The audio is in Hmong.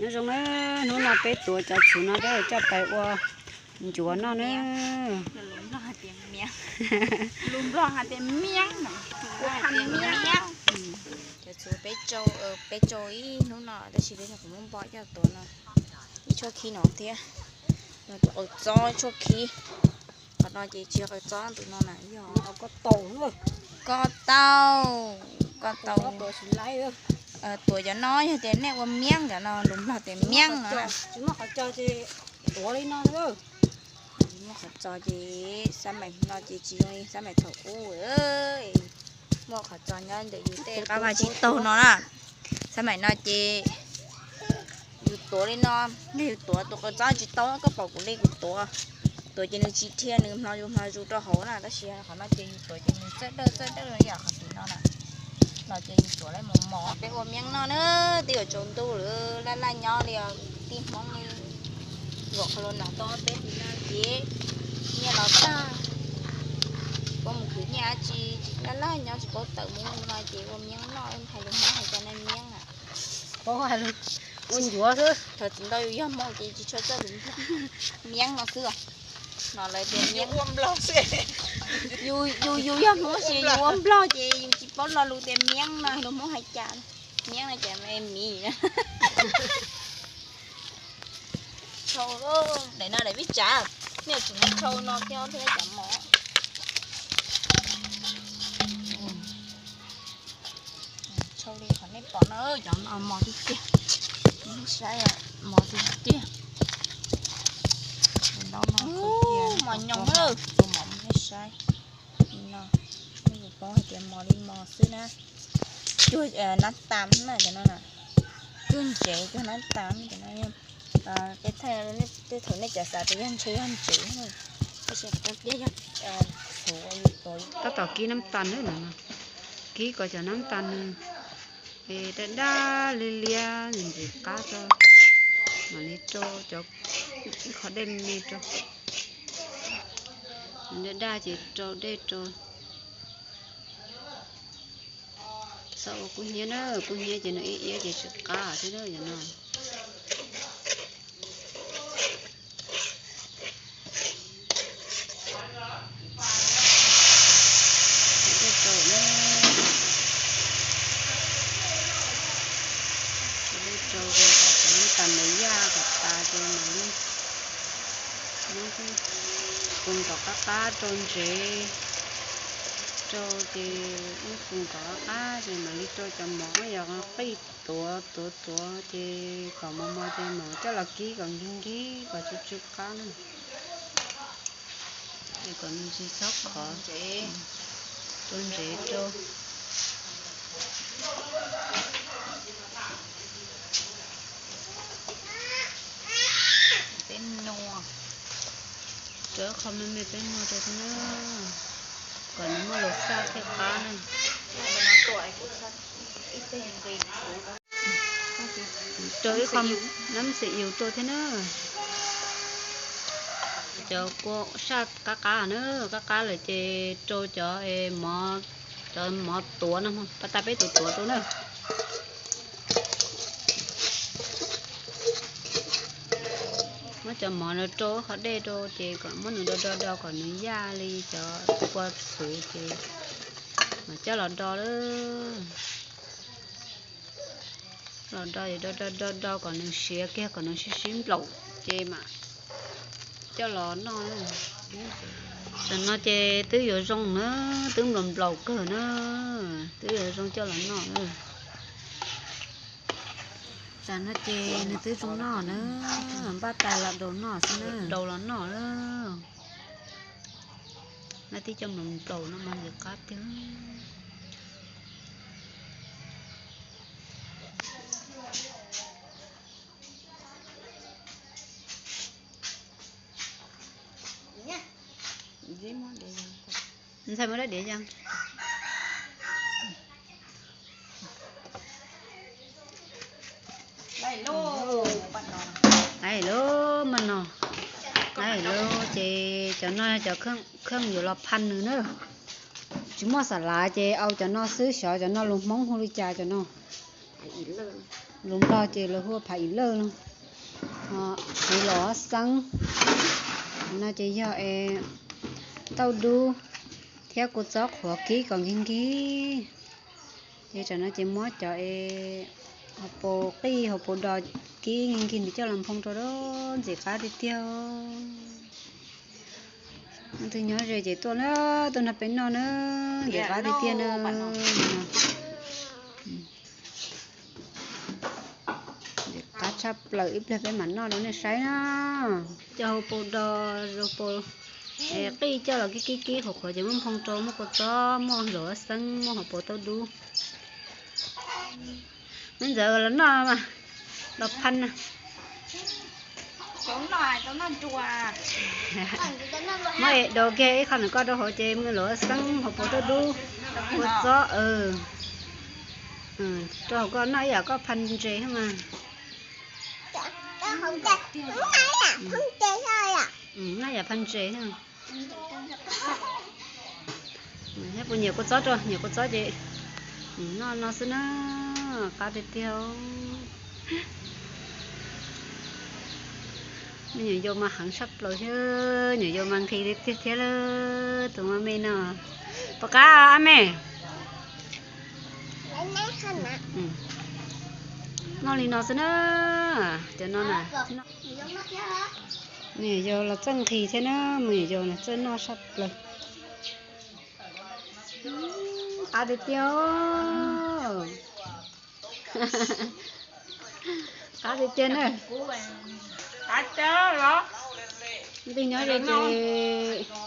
Nyob zoo na, hnub no peb tuav cov txhuv no peb coj pais ua ncuav noj na. Cov txhuv peb tsau, peb tsau ib hnub no tab sis peb kuv muab npo coj tuav no ib tshuab khib no thiab. No tus qws txob tshuab khib. Qhov no ces tsis yog qws txob, tus no na yog ko tau, ko tau. Tuav cov no yog tias nej ua miab cov no, lus Nplog tias miab no. Tsis muaj qhov txo ces xab maim no ces tsis zoo li xab maim thaum ub. Muaj qhov txo nyob ntawm yus tej qab vaj tsib taug no na. Xab maim no ces yus tuav li no, yog yus tuav tus qws txob tsis tau, koj pom kuv li kuv tuav, tuav ces nws tsis dhia, nws hmlo zus hmlo zus rau hauv na, tab sis qhov no ces yus tuav ces nws txawj dawj txawj dawj yam qhov tim no na. No ces yus tuav lawm mos mos. Peb ua miab noj na, twb yuav tsaus ntuj lawm, laj laj nyob li os tij Hmoob li. Vom qhov los nram toj teb tim no ces nyiaj los tag, puab mus khwv nyiaj dab tsi, laj laj nyob tsis paub tawm mus no ces ua miab noj, hais lus Hmoob hais cov nej miab na. Paub hais lus ua ncuav xwb. Thaum txiv ntau yus yog Hmoob ces tsis tshua txawj lus Nplog, miab no xwb. No lawv tias miab. Yus, yus yog Hmoob ces yus ua Nplog ces yus tsis paub lo lus tias miab no hais lus Hmoob hais cas. Miab no ces me mis. Tshau, daim no daim vij tsav, nej tseem muab tshau no thiab thiab cov mov. Tshau li qhov nej pom no, cov no mos tiag tiag. Nej saib, mos tiag tiag. Mos nyoos, nej saib. No, nej yuav paub hais tias mos li mos xwb na. Cuag nab tas na cov no na. Cuag ntsev cuag nab tas cov no. Tej thaum nej cov xav tias yog ntsev yog ntsev, tab sis qhov tiag yog txhuv. Tab tom kib nab tas na, kib kom cov nab tas nws daj daj liab liab ntxim qab tso, mam li rau cov ib qho dej me rau. Daj daj ces rau dej rau. Txhob ua kub hnyiab na, kub hnyiab ces nws iab iab ces tsis qab thiab na cov no. Dej rau na, dej rau kom nab tas ntawd yaj kom tas ces mam li muab fus kom qab qab rau ntsev, rau ces muab fus kom qab qab ces mam li rau cov mov, yog qij tuav tuav tuav ces kom mos mos ces mam coj los kib kom nkig nkig kom tsw tsw qab na. Ces kom nws tsis txhob khov, rau ntsev rau. Peb nua, rau ib qho me me peb nua rau na, kom nws muaj lus xaj thiaj qab na. Rau ib qho nab xim yus rau thiab na. Cov kua saj qab qab na, qab qab lawm ces rau cov mov, cov mov tuav no, pas tas peb tus tuav rau na. Muab cov mov no rau qhov dej rau ces kom muab nws do do do kom nws yaj li cov kua txhuv ces mam coj los do lawm. Los do, do do do do kom nws siav kiag kom nws sib sib nplaum ces mam coj los noj. Tam no ces twb yuav zoo na, twb nplaum nplaum kawg na, twb yuav zoo coj los noj. Tam no ces nws twb zoo noj na, npaj tais los daus noj xwb na. Daus los noj na. Nab tib coj nplaum nplaum no mas ntxim qab tiag. Ntxhais muab rab diav ya. Lawm, mas no, lawm, ces cov no cov kheej yuav los phaj nws na. Tsis muaj xa lav ces au cov no xwb, xyov cov no lus Hmoob hu li cas cov no. Lus Nplog ces lawv hu ua phaj ib lawj no, ho kuv los xeeb no ces yog es tauj dub thiab kua txob qhuav kib kom nkig nkig. Ces tam no ces muab cov es hauv paus qij hauv paus dos kib nkig nkig ntawd coj los nphoo rau, ntxim qab tiag tiag. Leej twg nyob ze ces tuaj na, tuaj nrog peb noj na, ntxim qab tiag tiag na. Ntxim qab tshaj plaws, ib pliag peb mam noj rau nej saib na. Coj hauv paus dos, hauv paus qij coj los kib kib kib qhuav qhuav ces muab nphoo rau, muaj kua txob, muaj hluav xeeb, muaj hauv paus tauj dub. Me ntxawm los noj mas, los phaj na. Muab es daus kiag ib qho ntawm koj rau hauv ces muaj hluav xeeb, hauv paus tauj dub, kua txob, rau hauv koj noj ib yam koj phaj ntses thiab mas. Noj yam phaj ntses thiab. Thiab puas nyiam kua txob rau, nyiam kua txob ces noj no xwb na, qab tiag tiag. Me nyuam yaus mas heev tshaj plaws thiab, nyuam yaus mas nqhis tiag tiag thiab lawm, tus maj me no. Puas qab ab me? Noj li no xwb na, cov no na. Me nyuam yaus los txawj nqhis thiab na, me nyuam yaus los txawj noj tshaj plaws. Qab tiag tiag. Qab tiag tiag na. Leej twg nyob ze ces